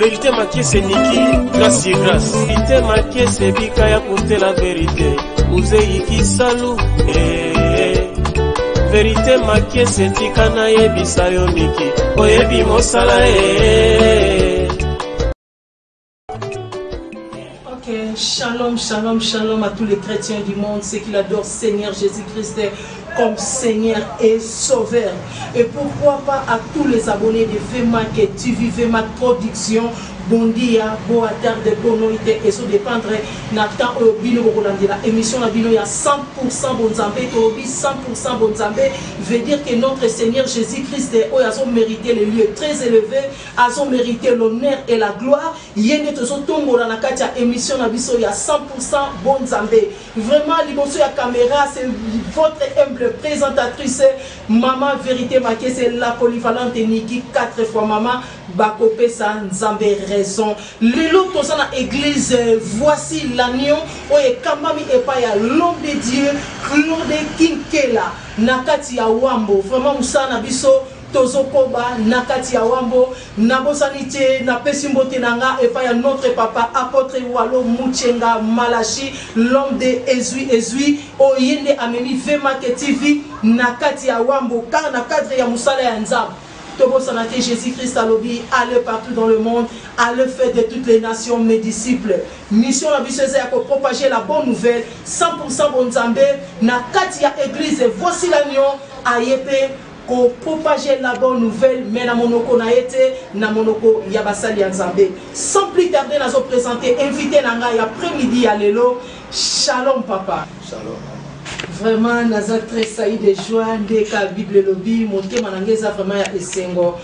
Verite makiese niki grâce sur grâce. Verite makiese bika ya kutela verite uzeyi kisalu eh, eh. Verite makiese tika nayebisa yo miki oyebi mosala eh. Ok, shalom, shalom, shalom à tous les chrétiens du monde, ceux qui l'adorent Seigneur Jésus-Christ comme Seigneur et Sauveur. Et pourquoi pas à tous les abonnés de VMAC TV, VMAC Production, Bondia, boa tarde, bonoite, et so dépendre na temps oyo bino bokolandela émission na bino ya 100% bonzambe, tolobi 100% bonzambe, veut dire que notre Seigneur Jésus-Christ oyo azo mériter le lieu très élevé, azo mériter l'honneur et la gloire. Ye nde tozotombola na kati ya émission na biso ya 100% bonzambe. Vraiment liboso ya caméra, c'est votre humble présentatrice Maman Vérité Makese, la polyvalente Niki 4 fois maman bakopesa Nzambe raison. Lelo toza na église Voici l'agneau oyo ekambami epai ya l'homme de Dieu Claude Kinkela na kati ya Wambo. Vraiment mosala na biso tozokoba na kati ya Wambo. Nabosani te, napesi mbote na nga epai ya notre papa apôtre Walo Muchenga Malachi, l'homme de Ezui Ezui, oyo ye nde amemi VMAC TV na kati ya Wambo, kaka na cadre ya mosala ya Nzambe. Tobosana te, Jésus-Christ alobi, allez partout dans le monde, allez faire de toutes les nations mes disciples. Mission na biso eza ya kopropager la bonne nouvelle 100% bonzambe na kati ya église Voici l'agneau, aye mpe kopropager la bonne nouvelle, mais na monoko na ye te, na monoko ya basali ya Nzambe. Sans plus tarder, nazo présenter invité na ngai après-midi ya lelo. Shalom papa. Shalom. Vraiment naza très sailli de joie nde ka Bible elobi, motema na ngai eza vraiment ya esengo.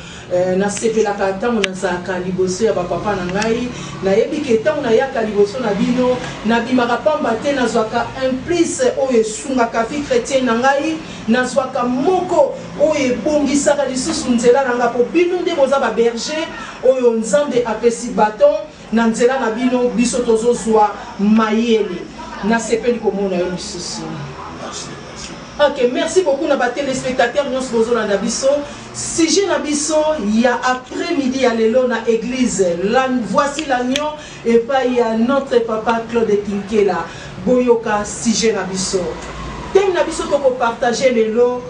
Nasepelaka ntango nazalaka liboso ya bapapa na ngai. Nayebi ke ntango nayaka liboso na bino, nabimaka pamba te, nazwaka un plus oyo esungaka vie chrétienne na ngai, nazwaka moko oyo ebongisaka lisusu nzela na ngai, po bino nde boza ba berger oyo Nzambe apesi baton na nzela na bino, biso tozozwa mayele. Nasepeli komona yo lisusu. Merci, merci. Ok, merci beaucoup na ba téléspectateurs nyonso bozolanda biso. Sujet na biso ya après-midi ya lelo na église la, Voici l'agneau epai ya notre papa Claude Kinkela. Boyoka sujet na biso. Thème na biso tokopartage lelo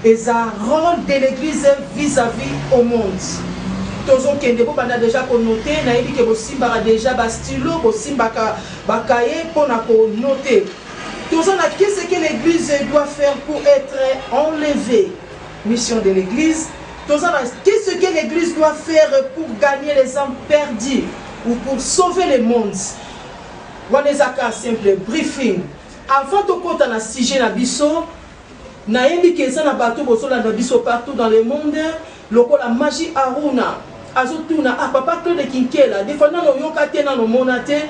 eza rôle de l'église vis-à-vis au monde. Tozokende, bobanda déjà konote. Nayebi ke bosimbaka déjà bastylo, bosimbaka bakaye mpona konote. Toza na qu'est-ce que l'église doit faire pour être enlevée, mission de l'église. Toza na qu'est-ce que l'église doit faire pour gagner les âmes perdues ou pour sauver le monde. Wana eza ka simple briefing avant tokota na sujet na biso. Nayebi ke eza na bato bozolanda biso partout dans le monde, lokola Magie Aruna azotuna: ah, papa Claude Kinkela, des fois nano oyoka te, nano omona te.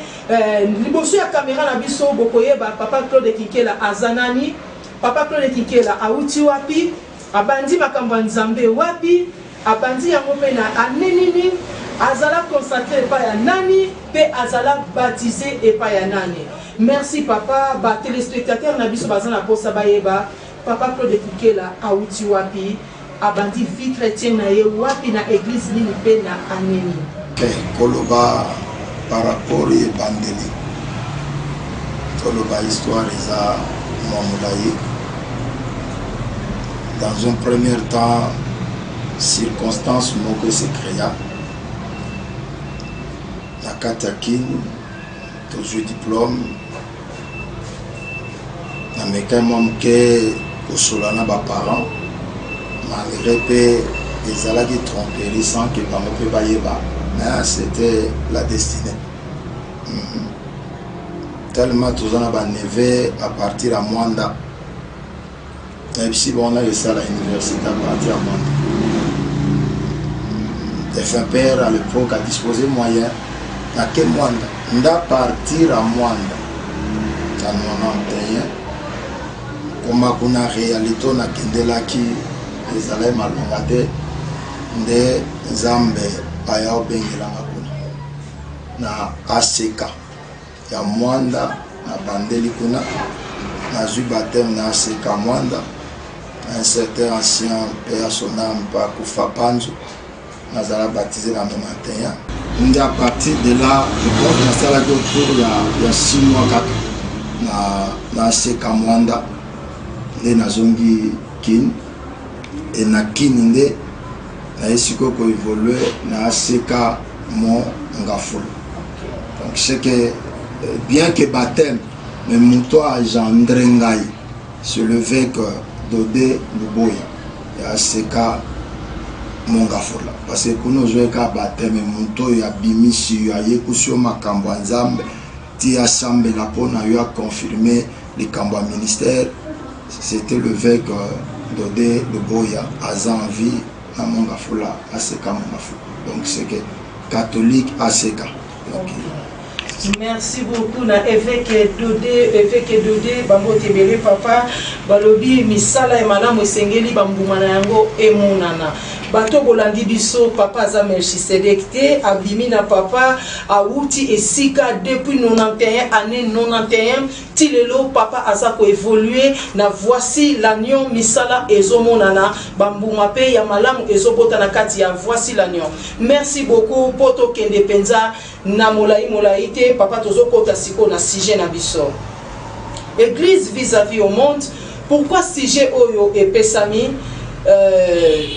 Liboso ya caméra na biso, bokoyeba papa Claude Kinkela aza nani, papa Claude Kinkela awuti wapi, abandi makambo ya Nzambe wapi, abandi yango mpe na ane nini, azala consacré epai ya nani mpe azala baptisé epai ya nani. Merci papa. Batelespectateur na biso baza na posa bayeba papa Claude Kinkela awuti wapi, abandi vie chrétienne na ye wapi, na église nini mpe na ane nini. Ok, koloba par rapport ebandeli, toloba histoire eza mwa molai. Dans un premier temps, circonstance moko ese créa na kati ya Kini. Tozwi diplôme, namekai mwa moke kosola na baparent, malgré mpe ezalaki tromperie sans que bango mpe bayeba, mais c'était la destinée. Tellement toza na baneve à partir ya Mwanda, nayebisi bango na esala université à partir ya Mwanda. Défunt père à l'époque a disposé moyen, nake Mwanda nda partir à Mwanda na 91. Koma kuna, réalité oyo nakendelaki ezalaki malonga te, nde Nzambe aya obengelanga kuna na ACK ya Mwanda. Nabandeli kuna, nazwi baptême na ACK Mwanda, un certain ancien, paix à son âme, pa kufa Panzu. Nazala baptisé na 91. Nde à partir de là, je pense nasalaki autour ya 6 mois kaka na ACK Mwanda, nde nazongi Kin. E na Kin nde naye sikoyo koévoluer na ACK Mont Ngafula. Donc c'est que bien que baptême, mais moto aengendré ngai, c'est l'évêque Dodé Luboya ya ACK Mont Ngafula, parce que kuna ozwaki baptême, moto oyo abimisi yo, ayekusi yo makambo ya Nzambe, ti asambela mpona yo, aconfirme likambo ya ministère, c'était l'évêque Dodé Luboya, aza en vie na Mont Ngafula, ACK Mont Ngafula. Donc c'est que catholique ACK. Donc, Merci beaucoup na évêque Dodé, évêque Dodé. Bango tebele papa balobi misala ya malamu esengeli bambuma na yango emonana. Bato bolandi biso, papa aza Melchisedek te, abimi na papa, awuti esika depuis 91, année 91 ti lelo papa aza koévoluer na Voici l'Agneau. Misala ezomonana, bambuma mpe ya malamu ezobota na kati ya Voici l'Agneau. Merci beaucoup. Mpo tokende mpenza na molai molai te, papa, tozokɔta sikoyo na sujet na biso, église vis-à-vis au monde. Pourquoi sujet oyo epesami?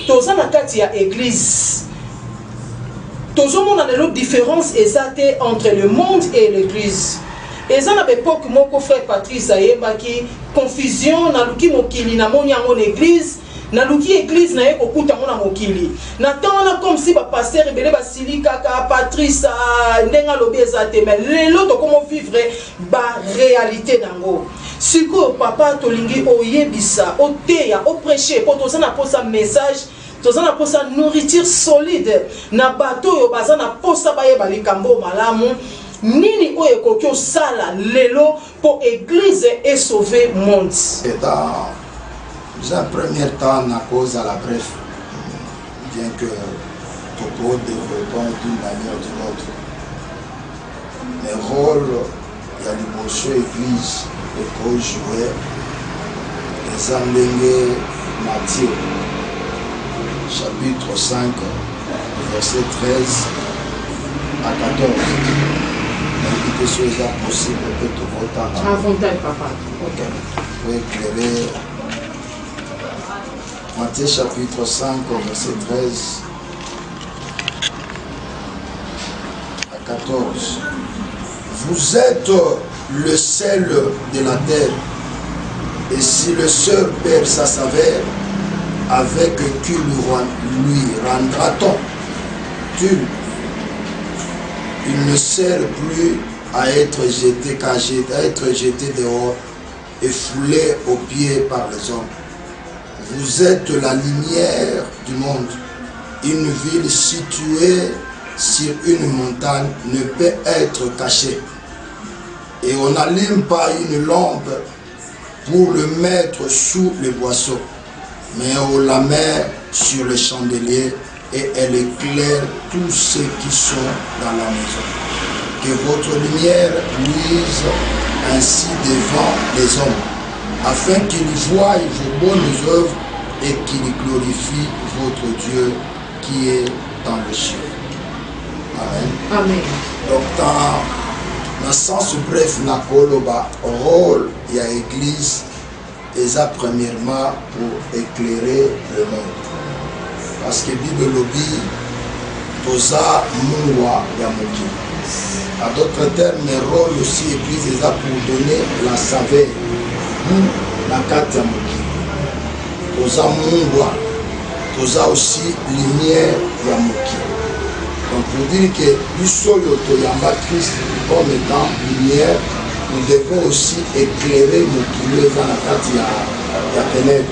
Toza na kati ya église, tozomona lelo différence eza te entre le monde et l'église. Eza na baépoque moko, frère Patrice ayembaki confusion: naluki mokili, namoni yango na église, naluki église, naye kokuta yango na mokili. Na ntango wana, comme si bapasteur ebele basili kaka Patrice ndenge alobi eza te, mais lelo tokomo vivre baréalité nango. Sikoyo papa, tolingi oyebisa, oteya, oprêche, mpo toza na mposa message, toza na mposa nourriture solide na bato oyo baza na mposa bayeba likambo malamu. Nini oyo ekoki osala lelo mpo église esauve monde? Dans un premier temps, nakozala bref, bien que toko développons d'une manière ou d'une autre, mais rôle ya liboso église ekojouer eza ndenge Matthieu chapitre 5, verset 13 à 14. Nayebi te so eza possible mpe tokotanga. Avantage, papa. Ok, pour éclairer, Matthieu chapitre 5, verset 13 à 14. Vous êtes le sel de la terre. Et si le sel perd sa saveur, avec qui lui rendra-t-on tu? Il ne sert plus à être jeté qu'à être jeté dehors et foulé aux pieds par les hommes. Vous êtes la lumière du monde. Une ville située sur une montagne ne peut être cachée. Et on n'allume pas une lampe pour le mettre sous le boisseau, mais on la met sur le chandelier et elle éclaire tous ceux qui sont dans la maison. Que votre lumière luise ainsi devant les hommes, afin qu'ils voient vos bonnes œuvres et qu'ils glorifient votre Dieu qui est dans le ciel. Amen. Amen. Donc, dans le sens bref, nakoloba rôle ya église eza premièrement pour éclairer le monde, parce que Bible elobi toza mungwa ya mokili. À d'autres termes, rôle aussi église eza pour donner la saveur na kati ya mokili. Toza mungwa, toza aussi lumière ya mokili. Donc pour dire que biso oyo toyamba Christ comme étant lumière, nous devons aussi éclairer mokili oyo eza na kati ya ténèbre,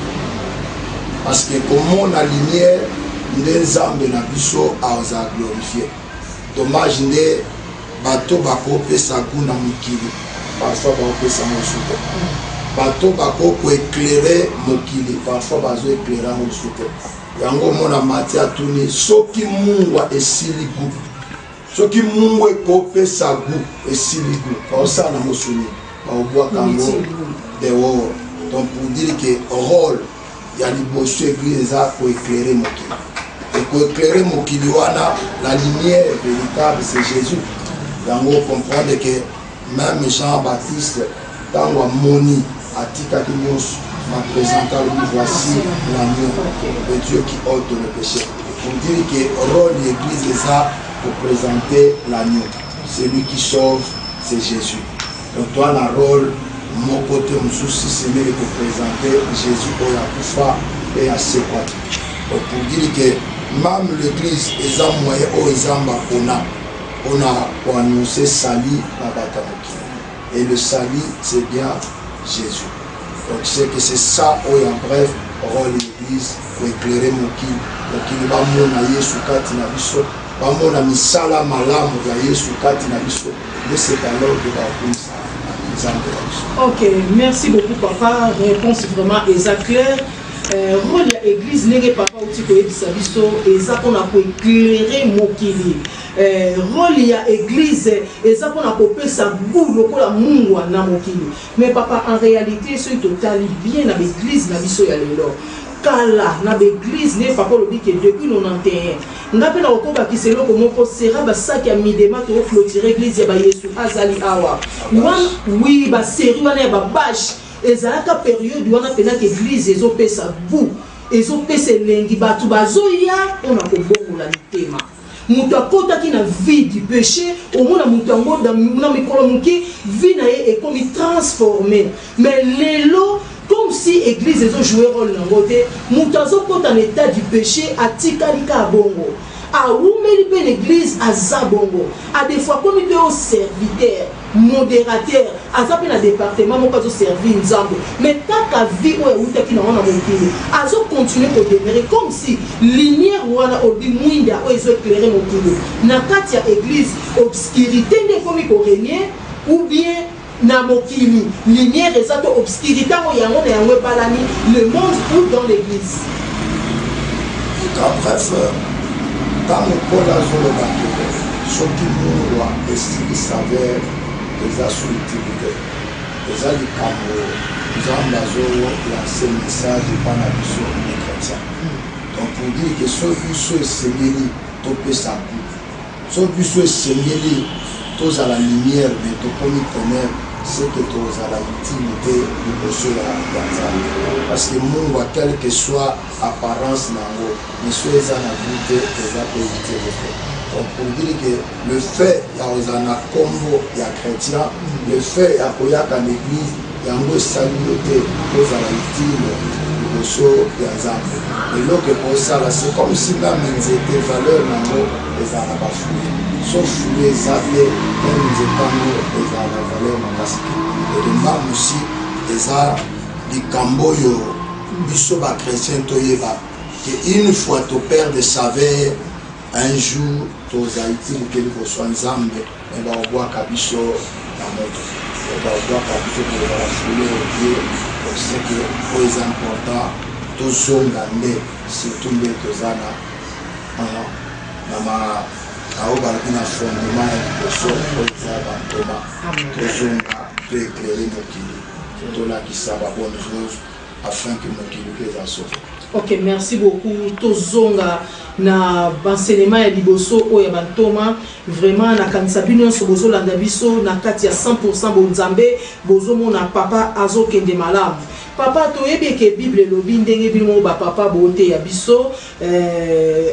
parce que komona lumière nde Nzambe na biso aza glorifie. Dommage nde bato bakopesa goût na mokili, parfois bakopesa yango lisusu te. Bato bakokoéclairer mokili, parfois bazoéclairer yango lisusu te. Yango omona Matthieu atuni: soki mungwa esili goût, soki mungwa ekopesa goût esili goût, baosala na mosuni, baobwaka yango dehors. Donc pour dire que rôle ya liboso église eza koéclairer mokili. Ekoéclaire mokili wana, la lumière véritable, c'est Jésus. Yango comprendre que même Jean Baptiste, ntango amoni, atikaki nyonso, baprésente, alobi: "Voici l'agneau de Dieu qui ôte le péché." Pour dire que rôle de l'église eza koprésenter l'agneau, celui qui sauve, c'est Jésus. Donc toi na rôle moko te mosusu si ce n'est koprésenter Jésus oyo akufa mpe asekwaki. Donc pour dire que même l'église eza moyen oyo Nzambe apona mpona koannonce salut na bato ya mokili, et le salut, c'est bien Jésus. Donc c'est que c'est ça oyo, en bref, rôle ya église: koéclaire mokili, mokili bamona Yesu kati na biso, bamona misala malamu ya Yesu kati na biso. Nde c'est alors que bakumisa Nzambe na biso. Ok, merci beaucoup, papa. Réponse vraiment eza claire. Rôle ya église, ndenge papa outi koyebisa biso, eza mpona koéclaire mokili. Rôle ya église eza mpona kopesa goût lokola mungwa na mokili. Mais papa, en réalité, soki totali bien na baéglise na biso ya lelo, kala na baéglise, nde papa olobi ke depuis 91, nga mpe na kokobakisa eloko moko sera basaki ya midema tokoclôture église ya bayesu azali awa wana. Oui, basérie wana ya babâche ezalaka période wana mpenaka église ezopesa goût, ezopesa elengi, bato bazoya mpona kobongola mitema. Moto akotaki na vie du péché, omona moto yango na mikolo moke, vie na ye ekomi transformé. Mais lelo, comme si église ezojouer rôle nango te. Moto azokɔta na état du péché, atikali kaka bongo, awumeli mpe l'église, aza bongo. A des fois akomi mpe o serviteur, modérateur, aza mpe na département moko, azoservir Nzambe, mais kaka vie oyo awutaki nango na mokili azocontinue kodemeurer, comme si lumière wana olobi, mwinda oyo ezoéclaire mokili na kati ya église, obscurité nde ekomi korégner, ou bien na mokili lumière eza to obscurité yango, yango na yango ebalani, le monde ou dans l'église? En bref, ntango Paul azoloba ke soki mungwa esili saveur, eza su utile te, eza likambo Nzambe azolance message epa na biso les chrétiens. Donc pour dire que soki biso esengeli topesa goût, soki biso esengeli tozala lumière, mais tokomi ténèbre, c'est que tozala utile te liboso ya Nzambe, parce que mungwa, quelle que soit apparence nango, mais so eza na goût te, eza mpe utile te. Donc pour dire que le fait ya kozala na nkombo ya chrétien, le fait ya koyaka na église, yango esali yo te kozala utile liboso ya Nzambe. Eloko ekosala, c'est comme si même nzete, valeur nango ezala na bafruit. So fruit eza te, même nzete yango ezala na valeur makasi te. Et de même aussi, eza likambo oyo biso bachrétien toyeba ke une fois toperdre saveur, un jour toza utile te liboso ya Nzambe, me bakobwaka biso na moto, bakobwaka biso, tozala foulé aux pieds. Donc c'est que oyo eza important, tozonga nde surtout nde toza na ma oyo balobi na fondement ya liboso oyo eza bantoma. Tozonga, toéclaire mokili, tolakisa babonne choses afin que mokili mpe eza sauvé. Ok, merci beaucoup. Tozonga na baenseignement ya liboso oyo ya bantoma. Vraiment, nakanisa bino nyonso bozolanda biso na kati ya 100 bonzambe, bozomona papa azokende malamu. Papa, toyebi eke Bible elobi ndenge bino moko bapapa boteya biso,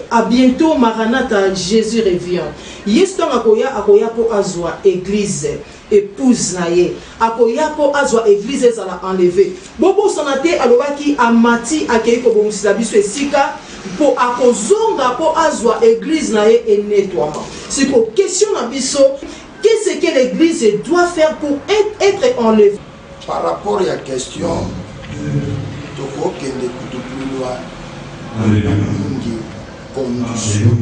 à bientôt, maranata, Jésus revient. Yesu ntango akoya, akoya mpo azwa église, épouse na ye. Akoya mpo azwa église ezala enlevé. Bobosana te, alobaki amati, akei kobongisela biso esika, mpo akozonga mpo azwa église na ye enetwama. Siko question na biso: qu'est-ce que l'église doit faire pour être enlevé? Par rapport ya question, tokokende kutu plus loin na mingi. Condition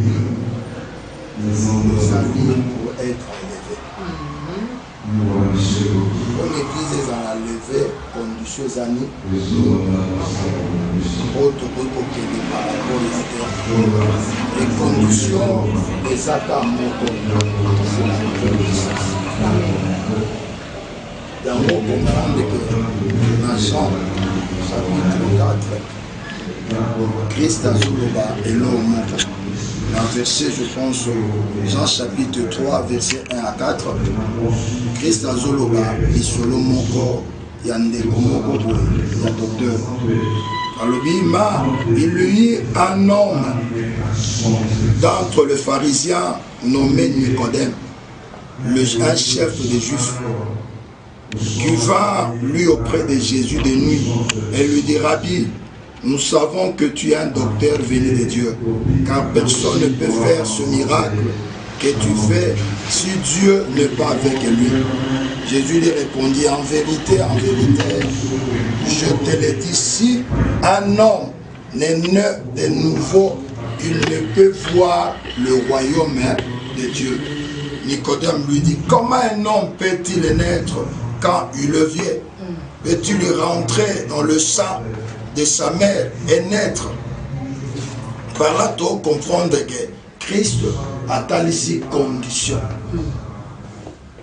ezali pour être enlevé, mpona église ezala enlevé, condition ezali oyo tokoki kokende par rapport ya te. E condition eza ka moko, c'est la nouvelle naissance. Yango comprendre que na Jean chapitre 4, Christ azoloba eloko moko. Na verset, je pense, Jean chapitre 3, verset 1 à 4, Christ azoloba lisolo moko ya ndeko moko boye ya docteur. Alobi ma il lui un homme d'entre les pharisiens nommé Nicodème, un chef des Juifs, qui va lui auprès de Jésus de nuit et lui dit: Rabbi, nous savons que tu es un docteur venu de Dieu, car personne ne peut faire ce miracle que tu fais si Dieu n'est pas avec lui. Jésus lui répondit: en vérité, en vérité, je te le dis, si un homme n'est né de nouveau, il ne peut voir le royaume de Dieu. Nicodème lui dit: comment un homme peut-il naître quand il le vient? Peut-il rentrer dans le sang de sa mère et naître? Par là, tu comprendre que Christ a ici condition.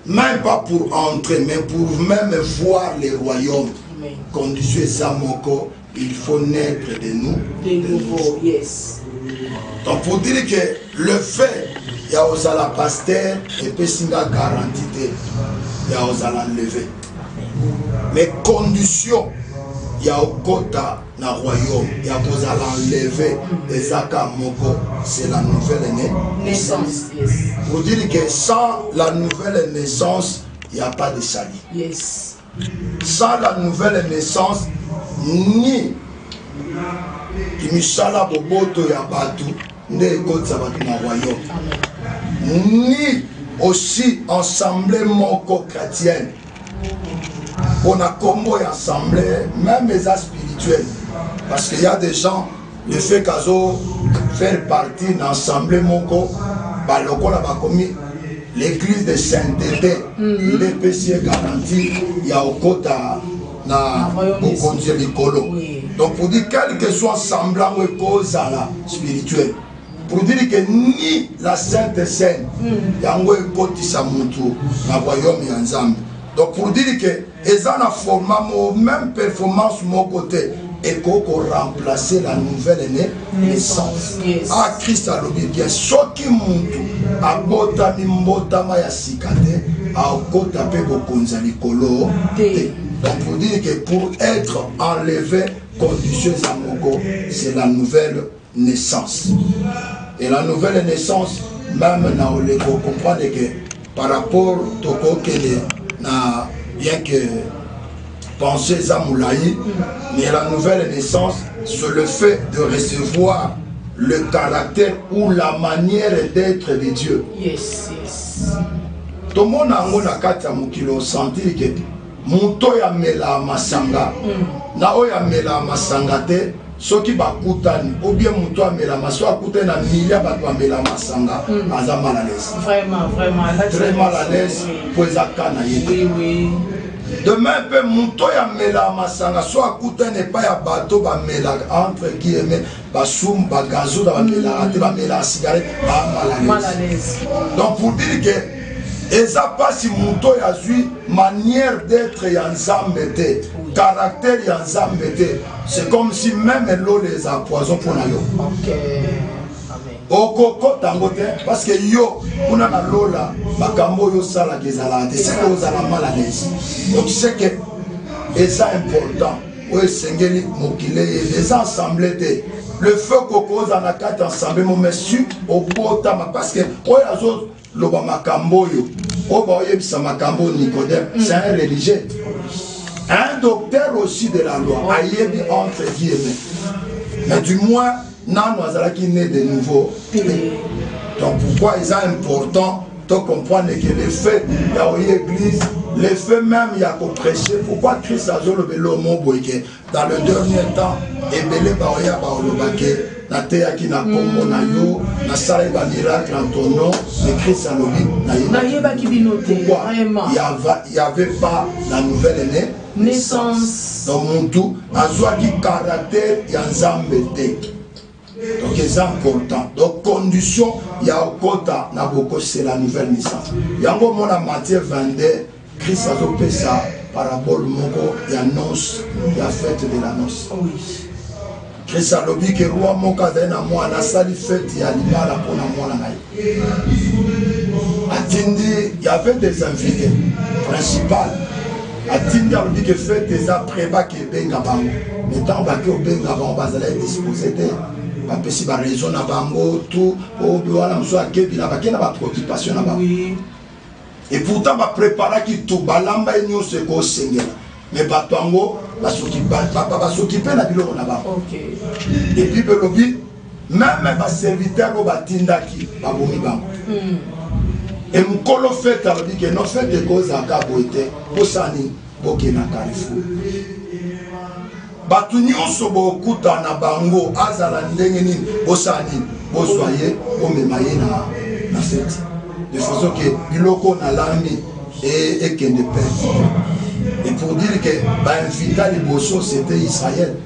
Même pas pour entrer, mais pour même voir les royaumes. Condition eza moko, il faut naître de nous. De nouveau, yes. Donc pour dire que le fait ya ozala pasteur epesi nga garantie te ya ozala enlevé. Mais condition ya okota na royaume, ya kozala enlevé, ezaka moko, c'est la nouvelle naissance. Yes. Pour dire que sans la nouvelle naissance, il n'y a pas de salut. Yes. Sans la nouvelle naissance, ni misala boboto ya batu nde ekotisa bato na royaume, ni aussi assemblée moko chrétienne. Pour la combo et assemblée, même les spirituels, parce qu'il y a des gens, le fait qu'azo faire partie d'une assemblée moko, ba lokola ba komi l'église de sainteté, il est pesi garanti ya okota na bokonzi ya likolo. Donc pour dire quel que soit semblant ou kozala spirituel, pour dire que ni la Sainte Seine yango ekotisa mutu na royaume ya Nzambe. Donc pour dire que eza na format mo, même performance moko te ekoko remplacer la nouvelle naissance. Yes. Ah, Christ alobi bien, soki mutu abotami mbotama ya sika te, akota pe bokonzi ya likolo te. Donc pour dire que pour être enlevé, condition eza moko, c'est la nouvelle naissance. Et la nouvelle naissance, même na oleko comprendre que par rapport tokokende na, bien que penser eza molayi, mais la nouvelle naissance, c'est le fait de recevoir le caractère ou la manière d'être de Dieu. Yes, yes. Tomona yango na kati ya mokili, osentir ke moto oyo amela masanga na oyo amela masanga te, soki bakutani, ou bien moto amela masanga akutani na milia bato bamela masanga, aza mal à l'aise. Vraiment, vraiment. Là, très mal à l'aise, po eza ka na ye te. Demain mpe moto oyo amela masanga so akutani epai ya bato bamelaka, entre guillemets, basumu, bagazo na bamelaka te, bamelaka cigarette, baa mal à Mal à l'aise. l'aise. Donc pour dire que eza mpasi moto oyo azwi manière d'être ya Nzambe te, caractère ya Nzambe te, c'est comme si même elolo eza poison mpona yo. Amen. Okokota yango te, parce que yo kuna na lola makambo oyo osalaka ezalaka te, c'est que ozala mal à l'aise. Donc c'est que eza important oyo esengeli mokili eyeba, eza assemblée te. Le feu koko ozala na kati assemblée mo, mais su obotama, parce que oyo azoloba makambo oyo, oyo baoyebisa makambo oyo, Nicodème, c'est un religieux, un docteur aussi de la loi, ayebi entre guillemets, mais du moins nano azalaki né de nouveau. Donc pourquoi eza important to comprendre que le fait ya oye église, le fait même ya koprêcher, pourquoi Christ azolobela omo boye ke dans le dernier temps ebele baoya baoloba ke nateyaki na nkombo na yo, nasalaki bamiracle en ton nom, mais Christ alobi nayebaki bino te. Pourquoi? Vraiment. Il y avait pas la nouvelle année naissance. Donc mutu azwaki caractère ya Nzambe te. Donc eza important. Donc condition ya okota na boko, c'est la nouvelle naissance. Yango omona Matthieu 22, Christ azopesa parabole moko ya noce, ya fête de la noce. Christ alobi ke roi moko azali na mwana, asali fete ya libala mpo na mwana na ye. Atindi, y avait des invités principal. Atindi alobi ke fete eza près, bake ebenga bango. Mais ntango bake obenga bango, bazalaki disposé te. Bapesi ba raison na bango tout, oyo wana mosusu akebila, bake na ba préoccupation na bango. Et pourtant ba préparaki tout, balamba ye nyonso ekosengela. Mais bato yango basokipe na biloko na bango. Et puis belobi même ba serviteur oyo batindaki babomi bango. Et mokolo fete alobi ke no fete ekozalaka boye te, bosala nini? Bokende na Carrefour. Bato nyonso bokutana bango azala ndenge nini, bosala nini? Bozwa ye, bomema ye na fete, de façon ke biloko nalambi ekende perte. Et pour dire que bainvita liboso, c'était Israël.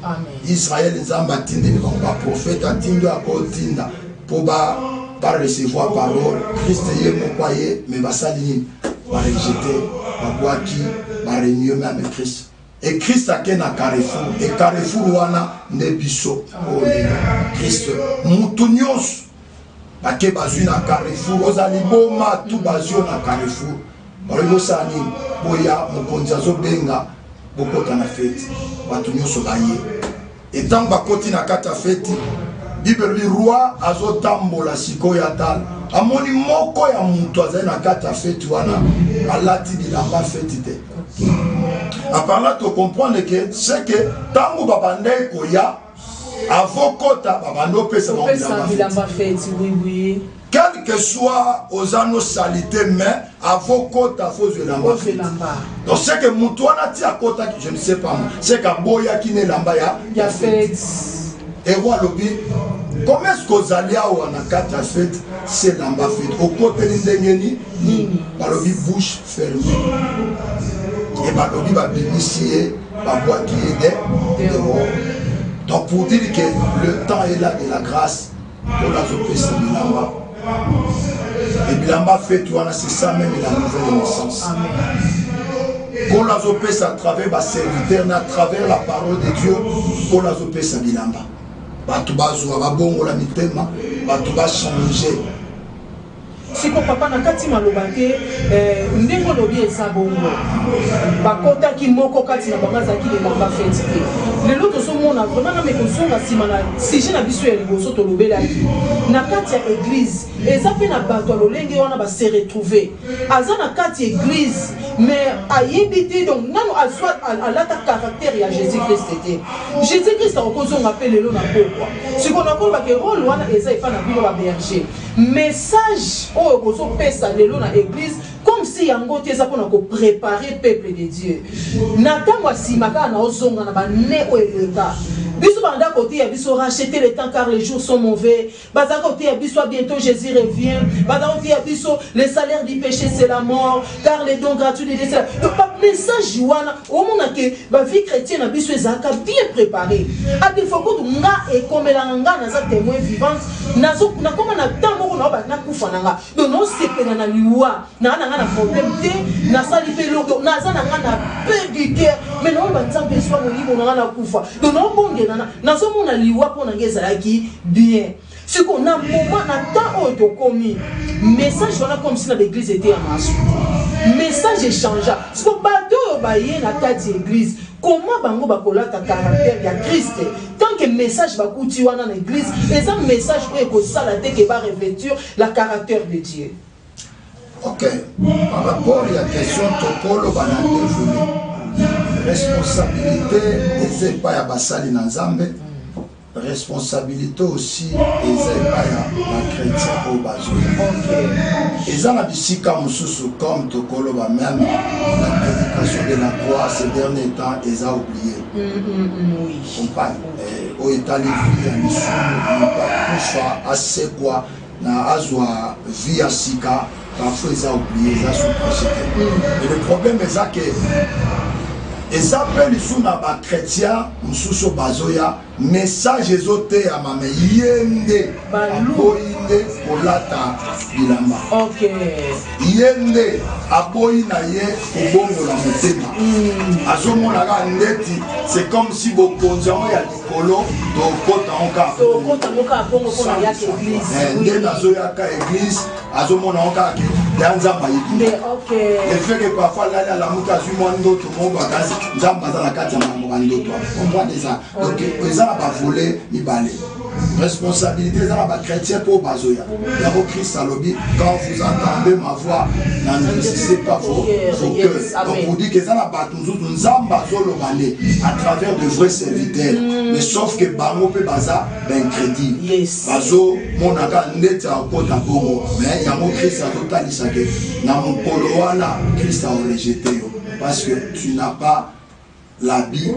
Israël, Nzambe atindeli bango baprophète, atindi oyo akotinda mpo barecevoir parole. Christ ye moko aye, mais basali nini? Barejeter, babwaki, barenier même Christ. Et Christ ake na Carrefour, et Carrefour wana nde biso oyo lelo. Christ, mutu nyonso bake bazwi na Carrefour, oza liboma tu, bazwi yo na Carrefour, balobi bosala nini? Boya, mokonzi azobenga, bokota na feti. Bato nyonso baye. Etango bakoti na kati ya feti, Bible elobi roi azotambola sikoyo, atala, amoni moko ya moto azali na kati ya feti wana alati bilamba feti te. Apparemment tocomprendre ke c'est que ntango babandaki koya, avokota, babandi opesa bango bilamba feti. Quel que soit oza no salité, mais avokota fo ozwa elamba feti. Donc c'est que moto wana ti akotaki, je ne sais pas moi, c'est que aboyaki na elamba ya feti. Ero alobi: comment est ce que ozali awa na kati ya fete se elamba fete? Okoteli ndenge nini? Balobi bouche fermée. E balobi babimisi ye, babwaki ye de dehors. Donc pour dire que le temps est là de la grâce, mpona azopesa bilamba, et bilamba fete wana, c'est ça même la nouvelle naissance. Nkolo azopesa à travers baserviteur na à travers la parole de Dieu. Nkolo azopesa bilamba, bato bazwa, babongola mitema, bato bachange. Siko papa, na kati maloba te, ndenge olobi eza bongo. Bakotaki, moko kati na bango azalaki lelamba feti te. Lelo tozomona vraiment, name kozonga nsima na sujet na biso ya liboso tolobelaki, na kati ya église eza mpe na bato ya lolenge wana. Base retrouve aza na kati ya église, mais ayebi te, donc nano azwa alata caractère ya Jésus Christ te. Jésus Christ akokozonga mpe lelo na pokwa. Sikoyo nakolobake rôle wana eza epa na bino baberger. Message oyo bozopesa lelo na église, comme si yango te eza mpona kopréparer peuple de Dieu na ntango ya nsima. Kaka na ozonga na bane oyo eleka, biso banda koteya biso: racheter le temps car les jours sont mauvais. Bazalaka koteya biso: à bientôt Jésus revient. Bazalaka koteya biso: le salaire du péché, c'est la mort, car les dons gratuits de Dieu, c'est la... Donc bamessage wana, omona ke bavie chrétienne na biso ezalaka bien préparé. À défaut kutu, nga ekomelanga, nga naza témoin vivante. Nakoma na temps moko na nakufa na nga, donc naosepela na liwa naa na nga na problème te. Nasali mpe eloko, naza na nga na peu du cœur, mais naoloba: Nzambe, eswa molimo na nga, nakufa. Donc naobongela, nazomona liwa mpo na nga ezalaki bien. Sikoyo na moment, na temps oyo tokomi, message wana, comme si na baeglise ete ya masu, message echangea. Siko bato oyo baye na kati ya église, comment bango bakolata caractère ya Christ, tant que message bakuti wana na église eza message oyo ekosala te ke barevêtir la caractère de Dieu? Ok, par rapport ya question, tokoloba na deux volets. Responsabilité eza epai ya basali na Nzambe, responsabilité aussi eza epai ya bachrétien oyo bazoya. Eza na bisika mosusu, comme tokoloba même la prédication de la croix, ces derniers temps eza oublié. Compagne oyo etali vie ya lisumu, moto akufa, asekwa na azwa vie ya sika, parfois eza oublié, eza sous prêché te. Mais le problème eza ke Eza mpe lisusu na bachrétien mosusu bazoya, message ezoteyama, me ye nde aboyi nde kolata bilamba. Ye nde aboyi na ye kobongola motema. Azomona kaka ndeti c'est comme si bokonzi yango ya likolo tokota yango kaka nde nazoyaka église, azomona yango kaka ke ya Nzambe ayebi le fait que parfois lali alamuki, azwi mwa ndoto moko bakasi, Nzambe aza na kati ya makambo bandoto, comprendre eza. Donc eza na bavolet mibale. Responsabilité eza na bachrétien mpo bazoya yango. Christ alobi: "Quand vous entendez ma voix, n'endurcissez pas vos cœurs." Donc pour dire que eza na bato mosusu, Nzambe azoloba nde à travers de vrais serviteurs, mais sauf que bango mpe baza baincrédule, bazomonaka ndeti akota bongo. Mais yango Christ azotalisa ke na mokolo wana Christ aorejeter yo parce que tu n'as pas l'habit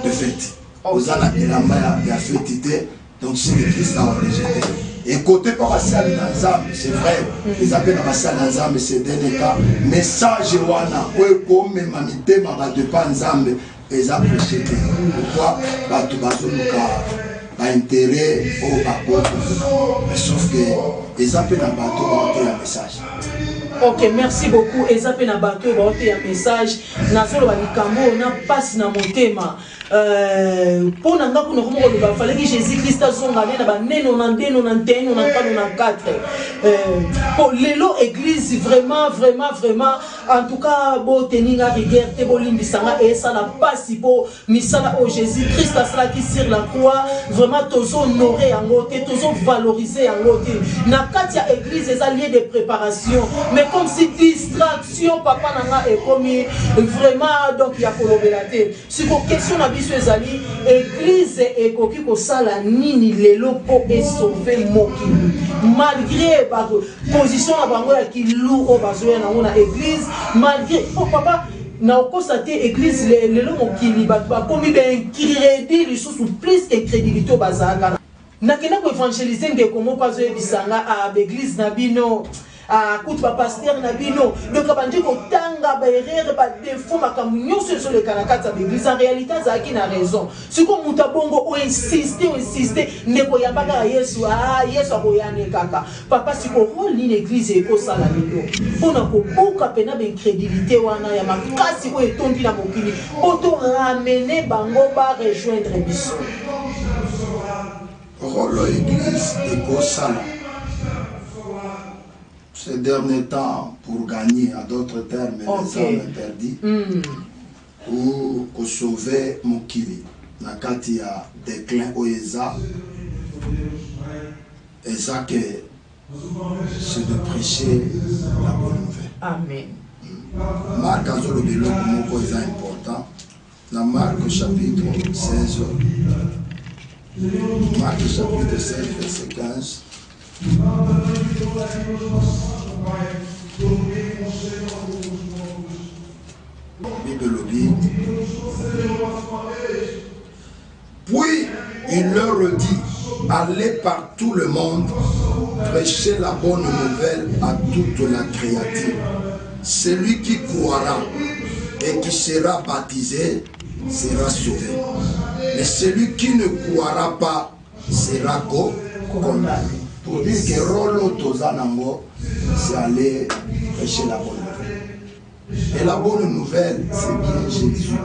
de fête, oza na bilamba ya fête te. Donc si le Christ aorejeter ekote mpo basali na Nzambe, c'est vrai, eza mpe na basali na Nzambe. Ces dernier temps, message wana oyo ekomema mitema bato epa Nzambe eza prêché te. Pourquoi? Bato bazoluka baintérêt oyo bakota, mais sauf que eza mpe na bato baoteya message. Ok, merci beaucoup. Eza mpe na bato oyo baoteya message. Nazoloba likambo oyo na mpasi na motema mpo na nga kuna komo koloba falaki Jésus Christ azonga nde na baneno na ndeno na nteno na ntano na 4 po lelo église vraiment, vraiment, vraiment, en tout cas boteni nga rigueur te, bolimbisa nga, esala mpasi mpo misala oyo Jésus Christ asalaki sur la croix, vraiment tozohonorer yango te, tozovaloriser yango te. Na kati ya église eza lieu de préparation, mais comme si distraction, papa na nga, ekomi vraiment donc ya kolobela te. Siko question na biso ezali: église ekoki kosala nini lelo mpo esauver mokili, malgré position na bango ya kilu oyo bazoya nango na église? Malgré po papa na okosa te, église lelo mokili bato bakomi baincrédule lisusu, plus que incrédulité oyo bazalaka. Nakenda koévangéliser ndeko moko, azoyebisa nga a baéglise na bino, kutu bapasteur na bino, donc abandi kotanga baerreur, badéfaut, makambo nyonso ezoleka na kati ya baéglise. En réalité azalaki na raison. Sikoyo moto abongo oinsiste, oinsiste, ndeko, yamba kaka Yesu, a Yesu akoyane kaka. Papa, siko rôle nini église ekosala lelo mpona kobuka mpena baincrédulité wana ya makasi oyo etondi na mokili, mpo toramener bango barejoindre biso? Rôle oyo église ekosala ces derniers temps pour gagner, à d'autres termes, les âmes perdues ou kosauver mokili na kati ya déclin oyo eza ke c'est de prêcher la bonne nouvelle. Amen. Marc azoloba eloko moko eza important na Marc chapitre 16, Marc chapitre 16 verset 15. Bible elobi: "Puis il leur dit: allez par tout le monde, prêchez la bonne nouvelle à toute la créature. Celui qui croira et qui sera baptisé sera sauvé. Mais celui qui ne croira pas sera condamné." Pour dire que rôle toza nango, c'est aller prêcher la bonne nouvelle. Et la bonne nouvelle, c'est bien Jésus.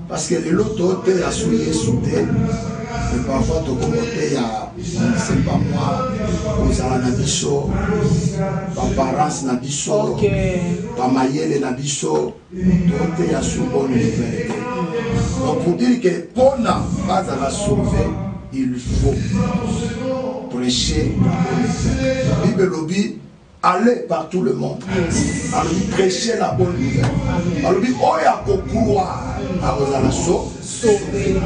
Parce que lelo toteya so Yesu te, mais parfois tokomoteya, je ne sais pas moi, kozala na biso, baparence na biso, bamayele na biso, toteya so bonne nouvelle te. Donc pour dire que mpona bazala sauvé, il faut prêcher la bonne nouvelle. Bible elobi: "Allez par tout le monde." Alobi: "Prêcher la bonne nouvelle." Alobi: "Oyo akocroire akozala so sauvé."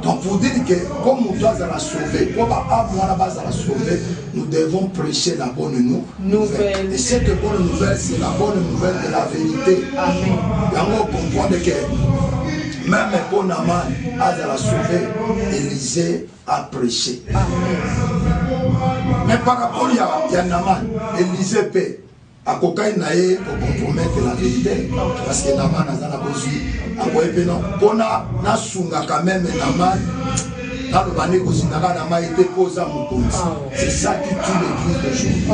Donc pour dire que comme moto azala sauvé, mpo baâme wana bazala sauvé, nous devons prêcher la bonne nouvelle. Et cette bonne nouvelle, c'est la bonne nouvelle de la vérité. Amen. Yango comprendre que même mpo Naaman azala sauvé, Élisée a prêché. Amen. Mais par rapport ya Naaman, Élisée mpe Akokaki na ye ko compromettre la verite parce que Naman aza na bozwi, akoki mpe non mpona nasunga quand même Naman, naloba nde kozindaka na mai te mpo oza mokonzi. C'est ça qui tue l'église d'aujourd'hui.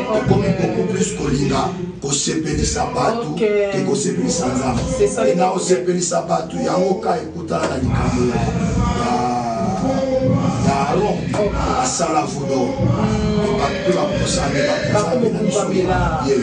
Tokomi beaucoup plus kolinga kosepelisa bato ke kosepelisa Nzambe. E na kosepelisa bato yango ka ekutana na likambo ya Aaron asala veau d'or, bato mpe bakosani bakozambe na biso ye.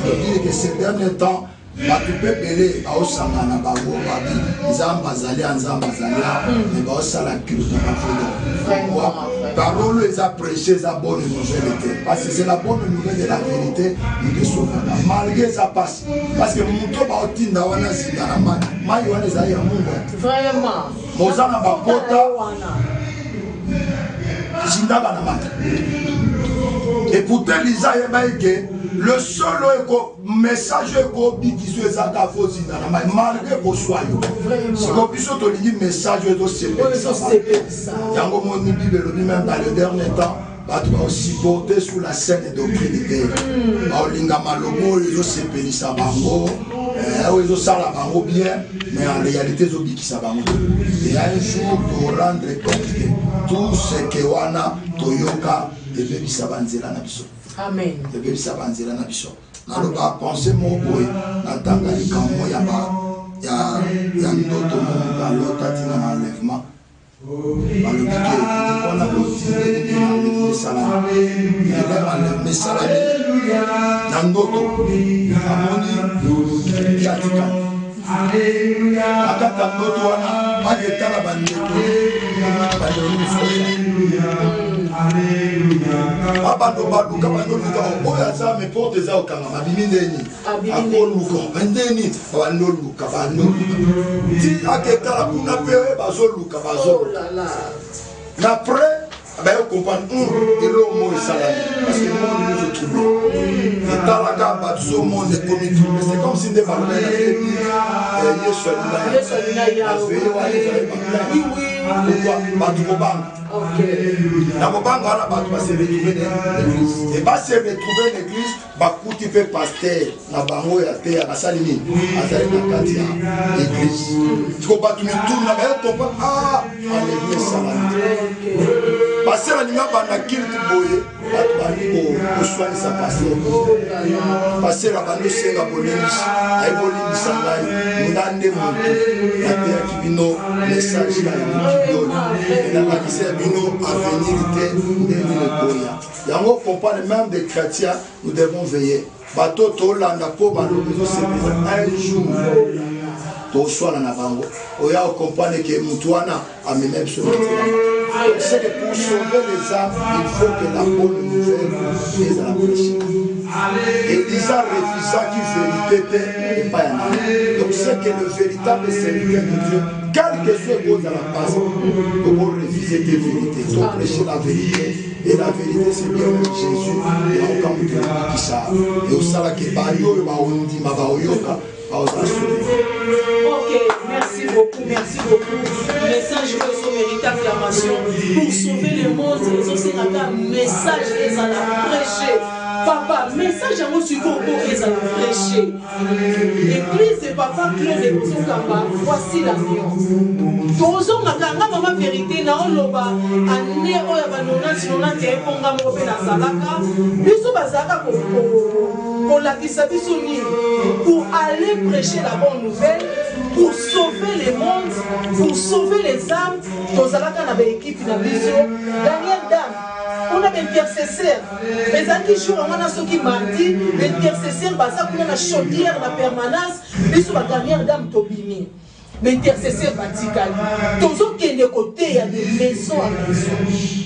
Dire que ces derniers temps bato mpe ebele baosangana na bango, babi Nzambe azali ya Nzambe azali ya, mais baosala culte na ba veau d'or. Pourquoi? Parole oyo eza prêche eza bonne nouvelle te, parce que c'est la bonne nouvelle de la vérité moto esovaka malgré eza pasi, parce que moto baotinda wana zinda na mai, mai wana ezali ya mungu. Vraiment. Moza na bapota zindaka na mai. Et pourtant Liza ayeba eke le seul oyo eko message oyo ekobikiso ezaka fo zinda na mai malgré koswa yo. Siko biso tolingi message oyo ezosepelisa yango. Moni Bible elobi même dans le dernier temps bato baosupporte sous la scène doctrine te, baolinga maloba oyo ezosepelisa bango, oyo ezosala bango bien, mais en réalité ezobikisa bango te. Et un jour torendre compte que tout ce que wana toyoka ebebisa banzela na biso. Amen. Ebebisa banzela na biso. Naloba pensée moko boye, natanga likambo ya ba ya ndoto moko alota ntina na enlèvement. Balobi ke ndeko wana loti ndenge nini enlèvement esalami. Ele enlèvement esalami na ndoto, amoni ye atikali na kati ya ndoto wana, baketala bandeko, bandeko mosusu babando baluka, bandoluka oyo aza me porte eza kokangama, abimi ndeni, akoluka ndeni, bandoluka, bandoluka ti aketala kuna mpe bazoluka, bazoluka. Na après baye comprendre eloko moko esalami, parce que monde nyonso trouble etalaka bato so monde ekomi trouble. C'est comme si nde balobi na yebi Yesu alinga aveye wana ezali baplein. Pourquoi bato kobanga? Na kobanga wana bato base retrouve na église, e base retrouve na église, bakuti mpe pasteur na bango ya teya basali nini, azali na kati ya église. Siko bato mituna baye comprendre, ah, enlèvement esalami. Pasteur alinga banda culte boye, bato bandi koswanisa pasteur. Pasteur abandi osenga bolembisi, aye bolimbisa ngai, nga nde motu nateyaki bino message ya mokili oyo, nalakisi ya bino avenir te ndenge ekoya. Yango comprendre, même des chrétiens, nous devons veiller. Bato tolanda mpo balobi ezosepelisa, un jour toswana na bango, oya ocomprendre ke motu wana amema biso na nzela. C'est que pour sauver les âmes, il faut que la bonne nouvelle ezala prêchée. Elisa refusaki vérité te epai ya nani. Donc c'est que le véritable serviteur de Dieu, quel que soit ekozala mpasi, tokorefuse te vérité, toprêche la vérité. Et la vérité, c'est bien même Jésus. Yango moto ebikisa e osalaka bayo oyo baondima, baoyoka, baozala sauvé. Ok, merci beaucoup, merci beaucoup. Message oyo mérite acclamation. Pour sauver le monde, ezosengaka message ezala prêché. Papa, message yango sikoyo mpo ezala prêché. Église de Papa Claude ekozokamba, voici l'avion. Tozongaka nga mama vérité na oloba année oyo ya ba 90 91 mpo nga moko mpe nazalaka biso bazalaka kolakisa biso nini pour aller prêcher la bonne nouvelle, pour sauver le monde, pour sauver les âmes. Tozalaka na baekipe na biso, Daniel Dam kuna, baintercesseur ezalaki jour yango wana, soki mardi, baintercesseur baza kuna na chaudière na permanence. Biso badernière dame tobimi, baintercesseur batikali, tozokende koteya de maison à maison,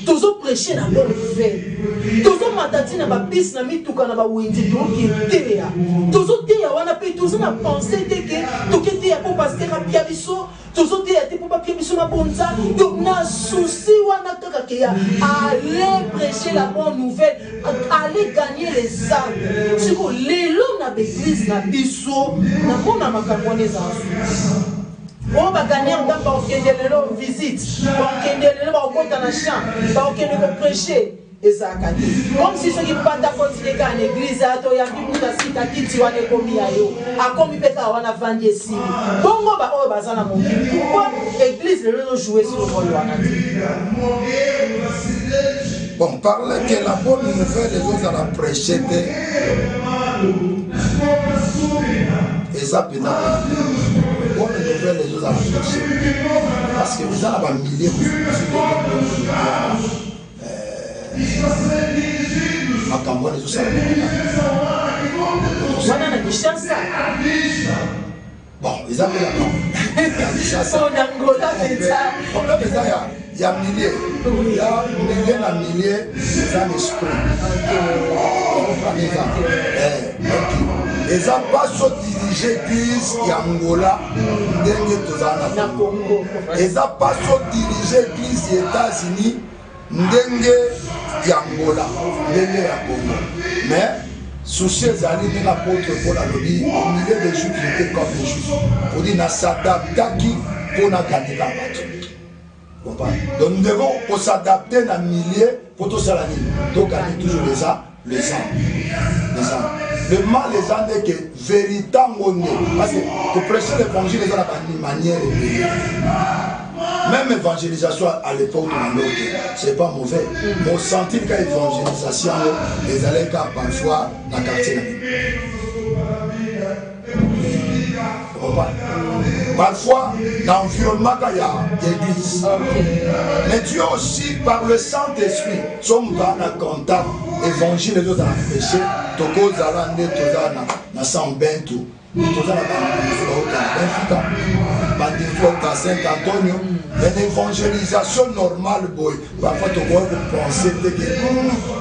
tozoprêche na bonne nouvelle, tozomata ntina babisi na mituka na bawenze, toketeya, tozoteya wana mpe toza na pensée te ke toketeya mpo pasteur apia biso, tozoteya te mpo bapia biso mabonza. Donc na souci wana kaka ke ya aller prêcher la bonne nouvelle, aller gagner les âmes. Siko lelo na baeglise na biso namona makambo wana ezala oyo baganiere ndambo, bakokende lelo visite, bakokende lelo, bakokota na champ, bakokende koprêche. Ezalaka te comme si soki mpata akoti nde kaka na eglise aya toyambi mutu asika kiti wana ekomi ya yo akomi mpe kaka wana avandi esili bongo baoyo baza na mokili pourquoi eglise lelo ezojoue sur role wana te? Bon, parler que la bonne nouvelle ezozala prêche te eza mpenza bonne nouvelle ezozala prêche parce que eza na bamilie mosusu makambo wana ezosalama wana na Kinshasa. Bon, eza mpe na Kinshasa, na Angola mpenza. Problème eza ya milieu, ya milieu na milieu, eza na esprit comprendre, eza donc eza mpasi odirige église ya Angola ndenge tozala na Congo, eza mpasi odirige église ya États-Unis ndenge ya Angola, ndenge ya Congo. Mais souci ezali ndenge apôtre Paul alobi: au milieu des Juifs, j'étais comme les Juifs, pour dire nasadaptaki mpo naganika bato. Comprendre? Donc nous devons kos'adapter na milieu mpo tosala nini? Togagner toujours les âmes, les âmes, les âmes. Le mal eza nde ke vérité yango nde, parce que koprêcher l'évangile eza na bamanière ebele. Même évangélisation à l'époque de l'autre, c'est pas mauvais, mais osentir ka évangélisation yango ezalaki kaka parfois na quartier na bino, parfois dans l'environnement ya église. Mais Dieu aussi, par le Saint-Esprit, so moto aza na contact, évangile ezozala prêché. Tokozala nde toza na São Bento, toza na bandimi bauta na Benfica, bandimi bauta Saint Antonio, mais na évangélisation normale boye, parfois tokoki kopense te ke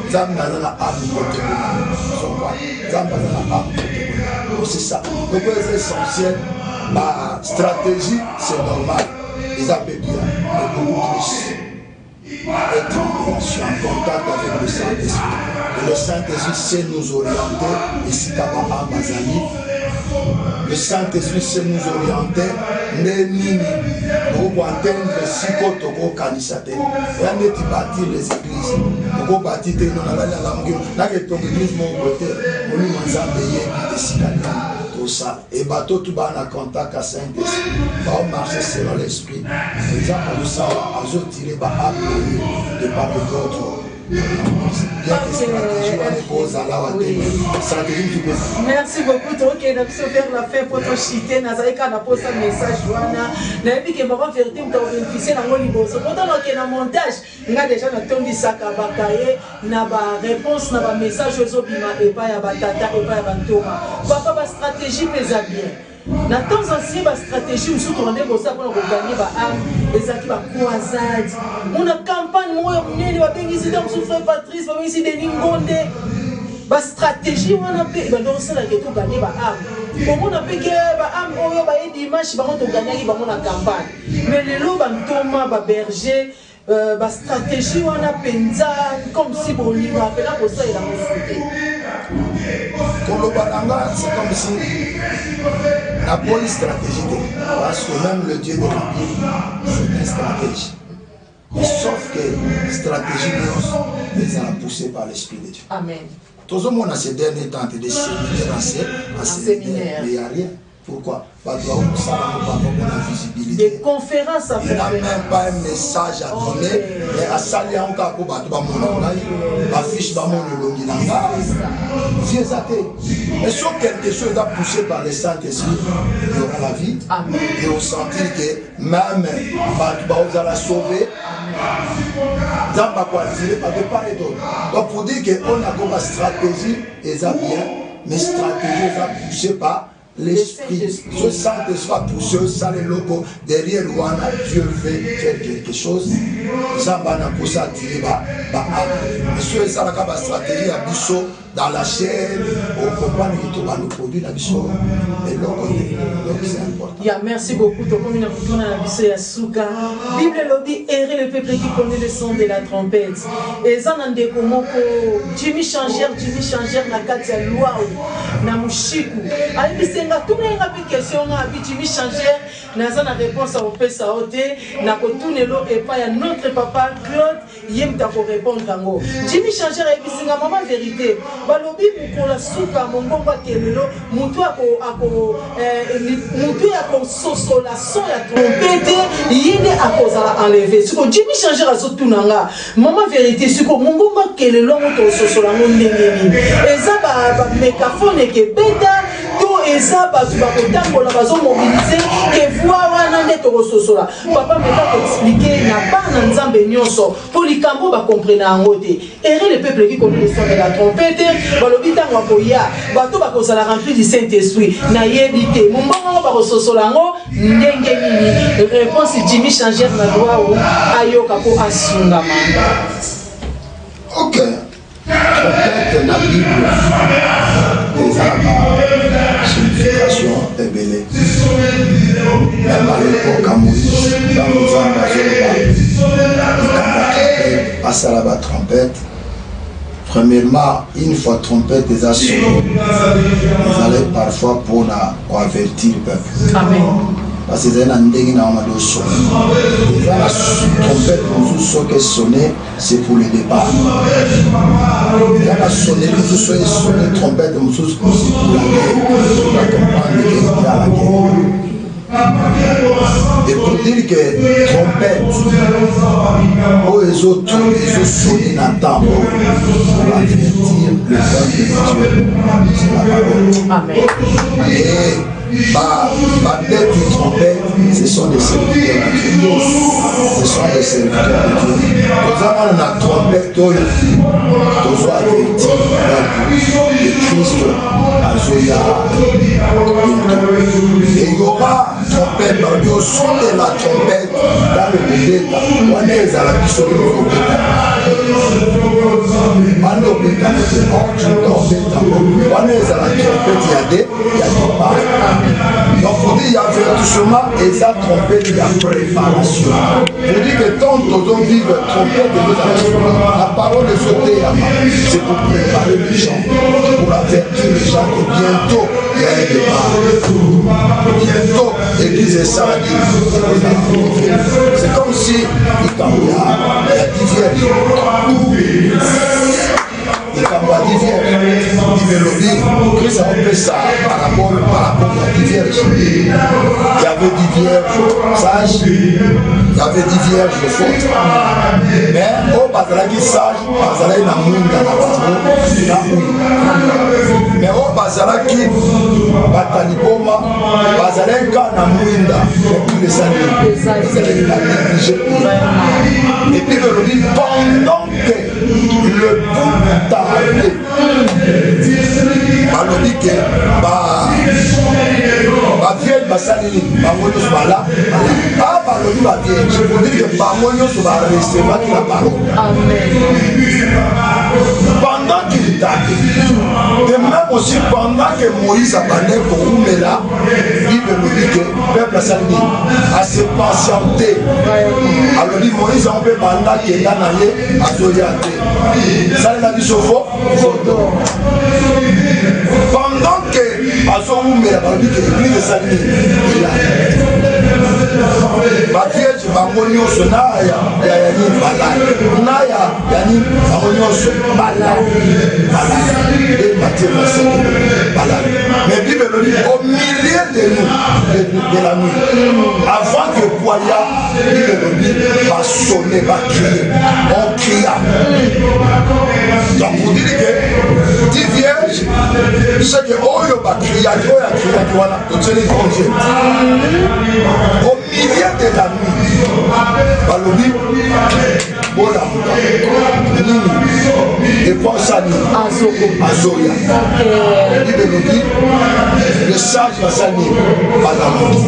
Nzambe aza na âme kote kuna, Nzambe aza na âme kote kuna. Donc c'est ça. Donc eza essentiel. Bastratégie, c'est normal, eza mpe bien, mais beaucoup plus être en relation, en contact avec le Saint-Esprit. Et le Saint-Esprit sait nous orienter esika baâme bazali. Le Saint-Esprit sait nous orienter nde nini tokokoatteindre siko tokokanisa te. Oya neti bâtir les églises, okobâtir te no nalali alamuki naketonga église moko te. Molimo Nzambe eyebi esika nini tosala e bato tu baa na contact ya Saint-Esprit, baomarche selon l'esprit. Nzambe azosala, azotire baâme na ye de part et d'autre, bien que stratégie wana ekozala awa te, stratégie mosusu mpe. Merci beaucoup. Tokende biso vers la fin po toshite. Nazali kaka na posa message wana. Nayebi ke mama Vérité moto akobénéficie nango liboso po ntango akende na montage, nga déjà natondisaka bakaye na baréponse na bamessage oyo ezobima epai ya batata, epai ya bantoma. Papa, bastratégie mpe eza bien. Na temps ancien, bastratégie mosusu tokande kosala mpona kogagner baâme ezalaki bacroisade, mona campagne moko ya monene, babengisi ta mosusu frère Patrice, babengisi Denis Ngonde. Bastratégie wana mpe ebanda kosalaka togagner baâme, omona mpe ke baâme oyo baye dimanche, bango togagnaki bango na campagne. Mais lelo bantoma, baberger, bastratégie wana mpenza comme si bolinga mpena kosalela mosusu te. Koloba na nga, c'est comme si naboyi stratégie te, parce que même le Dieu de la Bible, c'est un stratège. Mais sauf que stratégie nyonso ezala poussé par l'esprit de Dieu. Amen. Tozomona ces derniers temps te de séminaire en séminaire, mais y a rien. Pourquoi? Bato bakosala yango parfois mpona visibilité. Des conférences à Il n'a même pas un message à donner, mais asali yango kaka mpo bato bamona ngai, bafiche bamona elongi na nga. Vie eza te. Mais soki quelque chose eza poussé par le Saint-Esprit, il y aura la vie. Amen. Et osentir que même bato baozala sauvé, Nzambe akoatire bato part et d'autre. Donc pour dire que on a comme stratégie eza bien, mais stratégie eza poussé par l'esprit. Ce Saint-Esprit a poussé osala eloko derrière wana, Dieu veut faire quelque chose, Nzambe ana mposa atire baâme. Mais soki esalaka bastratégie ya biso. Dans la chair, ocomprendre ke tobanda produit na biso eloko te. Donc c'est important. Ya, merci beaucoup. Tokomi na motuna na biso ya suka. Bible elobi: heureux le peuple qui connaît le son de la trompette. Eza na ndeko moko, Jimmy Changer, Jimmy Changer na kati ya Lwau na Mushiku, ayebisi nga, tuna ye nga mpe question nga abi Jimmy Changer. Naza na réponse ya kopesa yo te, nakotunelo epai ya notre papa Claude, ye moto akorépondre yango. Jimmy Changer ayebisi nga: mama vérité, balobi mokolo ya suka, mongongo akelelo, motu motu ya kososola son ya trompette, ye nde akozala enlevé. Siko Jimmy Changer azotuna nga: mama vérité, siko mongongo akelelo yango tososola yango ndenge nini? Eza bamégaphone ekebeta to eza bato bakotambola, bazomobiliser ke voix wana nde tokososola? Papa, meka koexpliquer na bana Nzambe nyonso, mpo likambo bacomprendre yango te. Heureux le peuple qui connaît le son de la trompette. Balobi ntango akoya, bato bakozala rempli du Saint Esprit. Nayebi te mombongo yango bakososola yango ndenge nini. Réponse Jimmy Changer na droit o ayoka mpo asungama. Ok, trompette na Bible eza na basignification ebele. Même à l'époque ya Moïse, ntango Nzambe azoloba likambo ya trompette, basala batrompette. Premièrement, une fois trompette eza sonné, ezalaki parfois mpona koavertir peuple. Amen. Parce que ezali na ndenge na yango osonne. Eza na trompette mosusu, soki esonne, c'est pour le départ. Eza na sonnerie mosusu, soki esonne, trompette mosusu, c'est pour la guerre, pour comprendre que ya la guerre. Et pour dire que trompette oyo ezosonne na ntango pour avertir le peuple de Dieu, c'est la parole. Amen. Et babeti trompette, ce sont des serviteurs de Dieu. Ce sont des serviteurs de Dieu. Toza wana na trompette oyo tozo avertir peuple de Christ azoya bientôt. Et il y aura trompette, balobi au son de la trompette. Ntango kobeta wana ezalaki, soki kobeta wana, obeta te, obeta wana ezala trompette ya de ya départ. Donc pour dire ya avertissement, eza trompette ya préparation. Pour dire que tant tozovivre, trompette ezozala, la parole ezoteyama, c'est pour préparer les gens, pour avertir les gens que bientôt il y a un départ, bientôt église esalaki. C'est comme si likambo ya 10 vierges, likambo ya 10 vierges, Bible elobi, Christ aopesa parabole par rapport ya 10 vierges. Il y avait 10 vierges sages, il y avait 10 vierges folles. Mais oyo bazalaki sage bazalaki na mwinda na bango na huile, mais oyo bazalaki bataliboma bazalaki kaka na mwinda, mais huile esali ezalaki na négligé. Et puis elobi, pendant que l'époux tardait, balobi ke bavierge basali nini? Bango nyonso bala a balobi bavierge, pour dire que bango nyonso barecevaki la parole pendant qu'il tardait. De même aussi, pendant que Moïse abandaki koumela, Bible elobi ke peuple asali nini? Ase patienté. Alobi Moïse yango mpe banda kenda na ye, azoya te, salela biso veau d'or. Pendant que azowumela, balobi ke église esali nini? Elali. Bavierge bango nyonso na ya ya nini balali, na ya nini, bango nyonso balali, balali e Matthieu 25, balali. Mais Bible elobi, au milieu de nous de la nuit, avant que poya, Bible elobi basonne, bacrier, on cria. Donc pour dire que 10 vierges, c'est que oyo bacriaki, oyo acriaki wana, totieli onzième. Au milieu de la nuit, balobi bolamuka, nini eposa nini, azoya. Bible elobi le sage basali nini? Balamuki.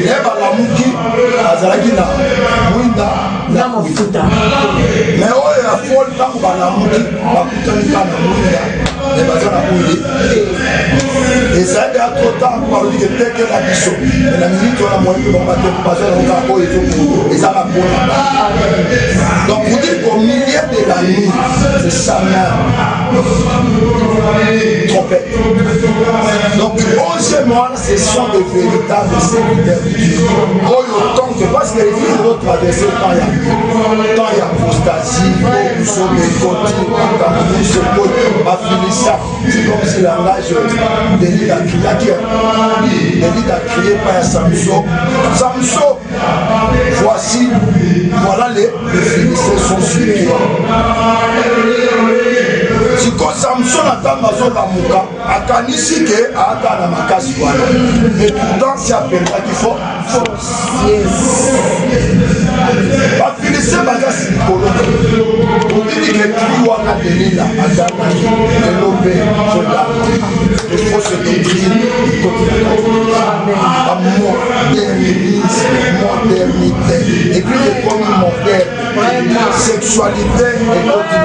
Ye balamuki, azalaki na mwinda na mafuta. Mais oyo ya folle, ntango balamuki, bakutani kaka na mwinda. Mais baza na huile ezali deya trop tard mpo balobi ke tekela biso mais na minute wana moyen mpe bango bate baza na kaka oyo ezoko eza na mpona donc pour dire qu'au milieu de la nuit c'est ça même trompette. Donc onzième wana ce sont des véritables serviteurs de Dieu oyo tant que parce que l'église ezo traverse temps ya temps ya apostasie biso ekoti makambo nyonso ekoti bafilisa. C'est comme si langage David a crié. David a crié pas à Samson. Samson, voici, voilà les Philistins sont sur toi. siko samson na ntango azolamuka akanisi ke aata na makasi wana mais pourtant si aperdaki force. Bafilistin baza likolo otindi ke cri wana Delila agangaki lelo mpe zoganga. Fausse doctrine ekoti na kati, bamodernisme, modernité, église ekomi moderne, sexualité ekoti.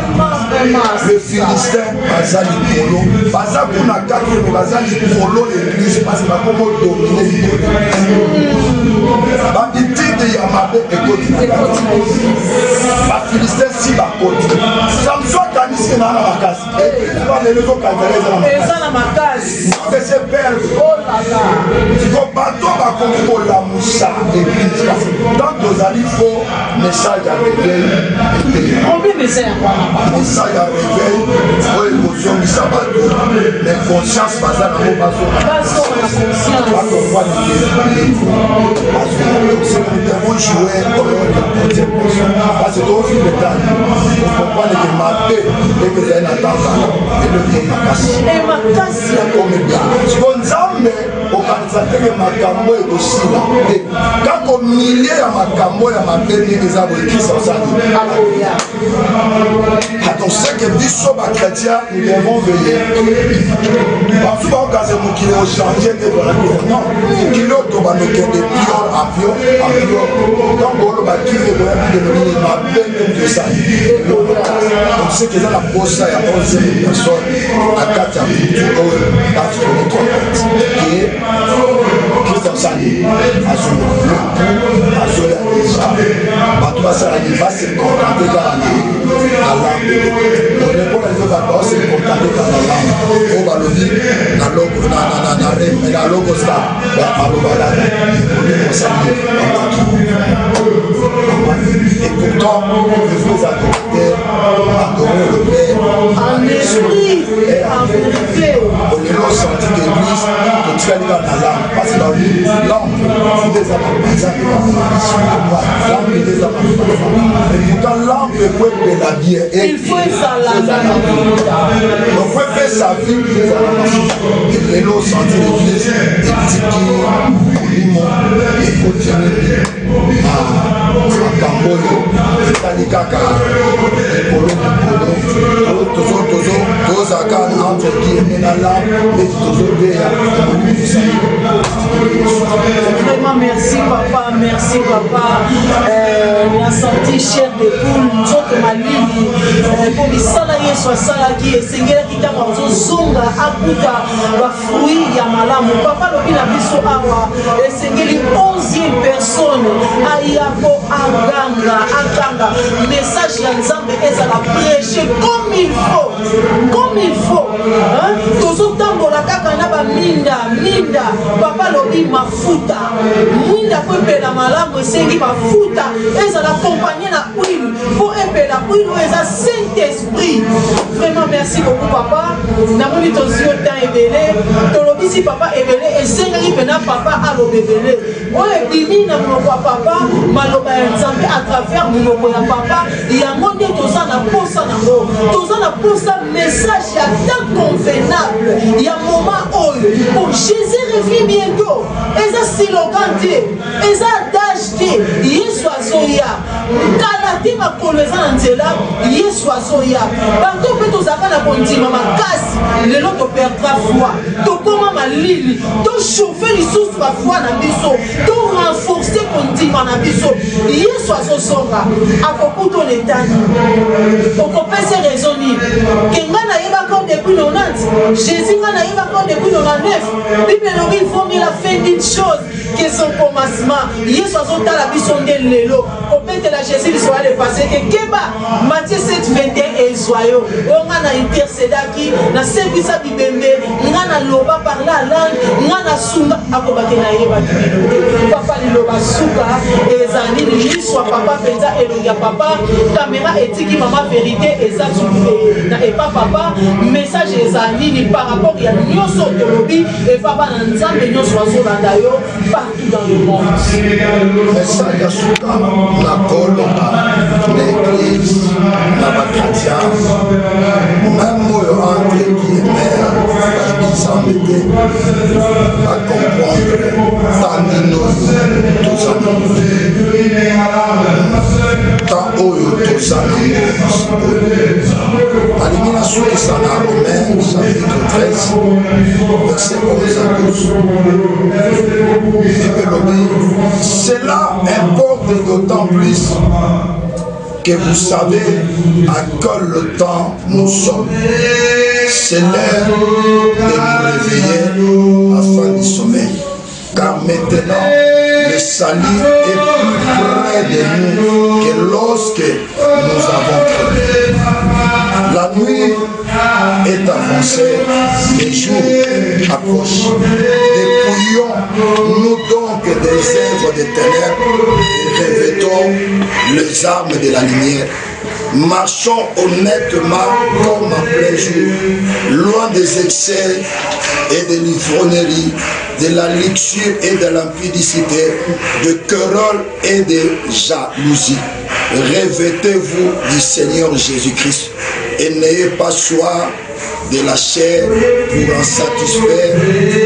Le Philistin baza likolo, baza kuna kati, me baza likolo ya église parce que bakomo domine likolo. Babitide ya mabe ekoti na kati, Bafilistin si bakoti. Samson akanisi na na makasi, église ba lelo ezokanzala eza na makasi, nzambe se perdre. Siko bato bakoki kolamusa église parce que tant tozali fo message ya réveil ete Combien eza yango wana? Message ya réveil oyo ekozongisa bato mais conscience baza nango, bazonga. Bazonga na conscience. Bacomprendre que c'est nous devons jouer au rôle de onzième personne parce que tozovivre temps, ocomprendre que mabe ndenge ezali na temps kala eloko makasi. E makasi. Ekomi bien. Siko Nzambe okanisa ndenge makambo ekosila te, kaka milie ya makambo ya mabe ndenge eza boye, Krist osali akoya. Donc c'est que biso bachrétien, nous devons veiller. Bamosusu bakokanisa mokili ochange nde tozalaki. Non, mokili oyo tobandokende pior en pior en pior. Donc oloba kili ekoya bidelo nini mabe nde moto esali. Donc c'est que eza na posa ya 11 personne na kati ya butu oyo basone trompette ke Christ osali azoya, le azoya déjà. Bato basalaki base contente kaka na lambe orekola lizo, bato baose contente kaka na lambe oyo balobi na logo na rem na logo sta baloba kaka molimo osali bamaki. Et pourtant les vrais adorateurs adorent le Père en esprit et en vérité. Olelo osenti que église totikali kaka na lampe parce que balobi lampe nde eza banzambe, lampe nde eza maloba. Et pourtant lampe eko epela bien. Il faut ezala na Donc po epesa vie, ezala mafuta. Lelo osenti l'église etiki molimo, ekoti mingi na makambo oyo etali kaka likolo likolo. Tozalaka entre guillemets na lampe neti tozoteya molimo tosali. Vraiment merci papa, merci papa. Na senti chair de poule, nzoto malili mpo misala Yesu asalaki esengelaki ntango azozonga akuta bafruit ya malamu. Papa alobi na biso awa esengeli 11e personne aya mpo aganga, aganga message ya Nzambe ezala prêche comme il faut, comme il faut, hein? Tozotambola kaka na baminda minda. Papa alobi mafuta, mwinda po epela malamu esengi mafuta ezala accompagné na huile mpo epela. Huile oyo eza Saint Esprit. Vraiment merci beaucoup papa. Namoni tozwi yo temps ebele, tolobisi papa ebele. Esengaki mpena papa aloba ebele oyo ebimi na monoko ya papa, maloba ya Nzambe à travers monoko ya papa. Yango nde toza na posa nango, toza na posa message ya temps convenable ya moment oyo po Jésus revient bientôt. Eza slogan te, eza adage te. Yesu azoya kala te, makolo eza na nzela, Yesu azoya. Bato mpe tozalaka na kondima makasi, lelo toperdra foi, tokóma malema. malili, tochauffe lisusu bafoi na biso, to renforce kondima na biso. Yesu azozonga, akokuta na etani. Okopesa raison nini? Ke ngai nayebaka depuis 90, Jésus ngai nayebaka depuis 99. Bible elobi il vaut mieux la fin d'une chose que son commencement. Yesu azotala biso nde lelo. Kobetela Jésus lisolo ya le passé te. Keba, Matthieu 7 21 ezwa yo. Oyo ngai na intercedaki, nasengisa bibembe, ngai naloba par la langue, ngai nasunga, akobake nayebaki bino te. Papa liloba suka ezali miso ya papa mpenza, elongi ya papa, kamera etiki mama verite eza na epa papa. Message eza nini par rapport ya nyonso tolobi epa bana Nzambe nyonso bazolanda yo partout dans le monde? Message ya suka na koloba na église na bachrétien, meme oyo entre guillemets bayebi Nzambe te, bacomprendre ntango oyo toza nango, temps oyo toza nango sikoyo. Nalingi nasukisa na Romain chapitre 13 verset 11 à 12. Bible elobi: cela importe d'autant plus que vous savez à quel temps nous sommes. C'est l'heure de nous réveiller afin du sommeil. Car maintenant, le salut est plus près de nous que lorsque nous avons cru. La nuit est avancée, les jours approchent. Dépouillons-nous donc des œuvres des ténèbres et revêtons les armes de la lumière. Marchons honnêtement comme en plein jour, loin des excès et de l'ivrognerie, de la luxure et de l'impudicité, de querelles et de jalousie. Revêtez-vous du Seigneur Jésus-Christ et n'ayez pas soin de la chair pour en satisfaire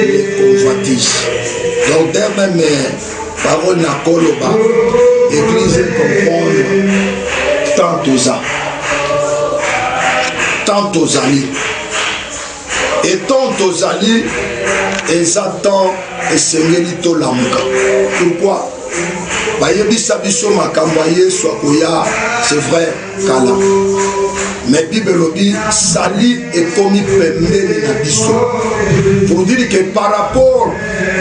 les convoitises. Donc, dernière parole na koloba, église comprendre tant toza, tant tozali, et tant tozali eza temps esengeli tolamuka. Pourquoi bayebisa biso makambo ya Yesu akoya? C'est vrai, kala, mais Bible elobi sali ekomi pembeni na biso, pour dire que par rapport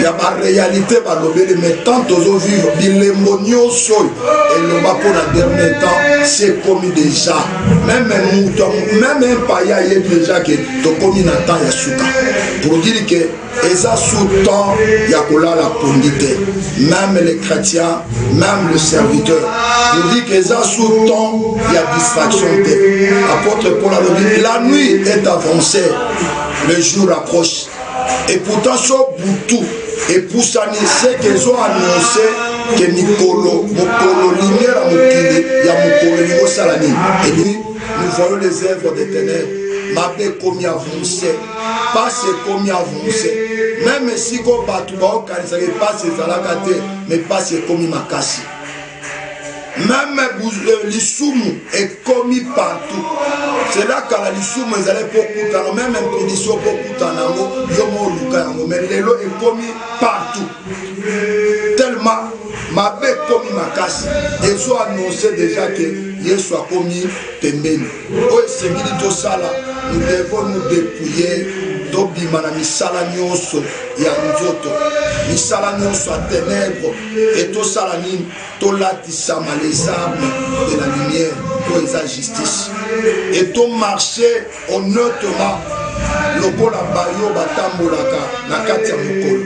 ya baréalité balobeli, mais tant tozovivre bilembo nyonso oyo eloba mpo na dernier temps, si ekomi déjà, même moto, même un païen ayebi déjà ke tokomi na temps ya suka, pour dire que eza sous temps ya kolala pongi te, même les chrétiens, même le serviteur, pour dire que eza sous temps ya distraction te. Apôtre Paul alobi: la nuit est avancée, le jour approche. Et pourtant so butu epusani, seke ezo annonce ke mikolo mokolo lumière ya mokili ya mokolo elingi osala nini. Et nous voyons les œuvres des ténèbres, mabe ekomi avance, pasi ekomi avance, même esika bato baokanisaka epasi ezalaka te, mais pasi ekomi makasi, même lisumu ekomi partout. Cela kala lisumu ezali mpo okutana, même impédition mpo okutana yango, yo mo oluka yango, mais lelo ekomi partout, tellement mabe ekomi makasi, ezo annonce déjà ke Yesu akomi pembeni. Oyo esengeli tosala, nous devons nous dépouiller, tobima na misala nyonso ya nzoto, misala nyonso ya ténèbre, e tosala nini? Tolatisama les armes de la lumière oyo eza justice, e tomarche honnêtement lokola bayo batambolaka na kati ya mokolo.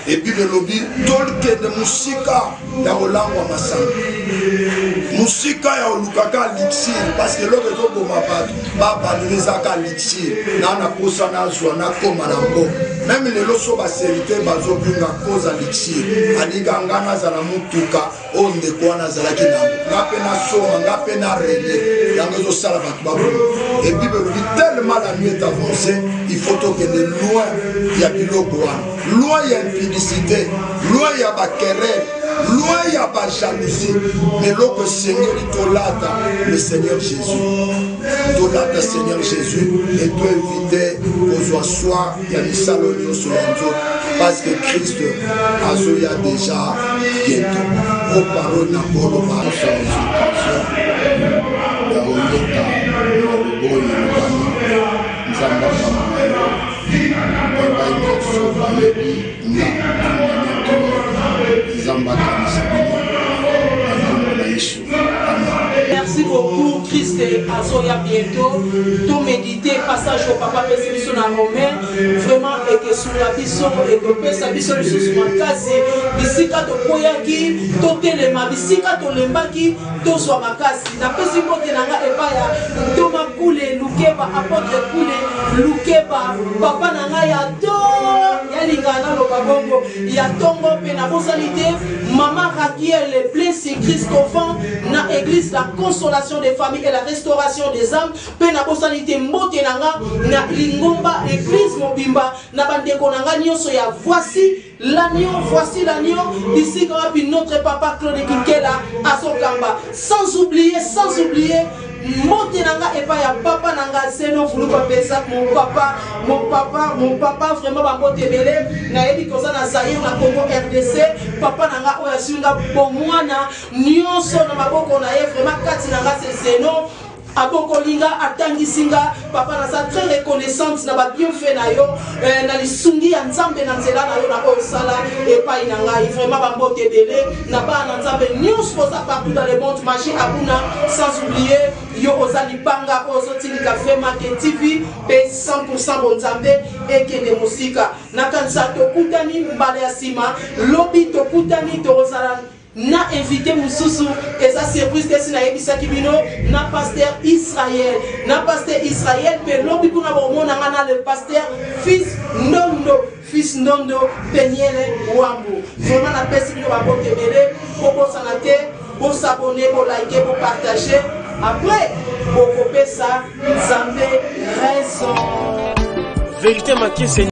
Ebible elobi tokende mosika ya kolangwa masanga, mosika ya kolukaka luxure, parce que eloko ezoboma bato babandela ezaka luxure. Na posa nazwa, nakóma na ngo. Même lelo so baserviteur bazobunga koza luxure, alinga nga nazala motuka oyo ndeko wana azalaki nango, nga mpe nasoma, nga mpe na renie. Yango ezosala bato babunga. E Bible elobi tellement la nuit est avancée, il faut tokende loin ya biloko wana. Loin ya impudicité, loin ya ba querelle, loin ya ba jalousie. Mais eloko esengeli tolata le Seigneur Jésus. Tolata Seigneur Jésus et to éviter kozwa soin ya misalo nyonso ya nzoto parce que Christ azoya déjà bientôt. O parole na koloba occasion ya koyoka maloba oyo elobami. Nzambe apambola yo mpe bai nyonso bayebi nga d'une manière d'une autre. Nzambe akanisa bino na nkombo na Yesu. Amen. Merci beaucoup Christ azoya bientôt. To méditer passage au papa pesi biso na Romain vraiment ekesunga biso ekopesa biso lisusu makasi bisika tokweyaki totelema bisika tolembaki tozwa makasi. Napesi mbote na nga epai ya ntoma Kule Lukeba, apotre Kule Lukeba, papa na nga ya to yalinga naloba bongo ya tongo, mpe nabosani te mama Rakiel Blessy Christophe na église la consolation des familles et la restauration des âmes, mpe nabosani te mbote na nga na lingomba église mobimba na bandeko na nga nyonso ya voici L'agneau, voici l'agneau, bisika wapi notre papa Claude Kinkela azokamba. Sans oublier, sans oublier, mbote na nga epai ya papa na nga Zeno Vulupa Bezak, mon papa, mon papa, mon papa, vraiment bambote ebele. Nayebi koza na Zaïre na Congo RDC, papa na nga oyo azwi nga bomwana nyonso na maboko na ye, vraiment kati na nga se Zeno. Abokoli nga, atangisi nga, papa naza très reconnaissante na ba bienfaits na yo, eh, na lisungi ya Nzambe na nzela na yo na oyo osala epai na ngai. Vraiment ba mbote ebele na bana na Nzambe nyonso boza partout dans le monde, Magie Abuna, sans oublier yo oza libanga oyo ozotindika Femake TV pe 100% bonzambe ekende mosika. Nakanisa tokutani mbala ya sima, lobi tokutani tokozala Na invite mususu eza surprise te si nayebisaki bino na pasteur Israël na pasteur Israël pe lobi kuna bokomona nga na le pasteur fils Ndondo fils Ndondo Peniele Wambu vraiment napesi bino ba mbote ebele bobosana te bo s'abonner bo liker bo partager après bokopesa Nzambe raison. Verite makiese.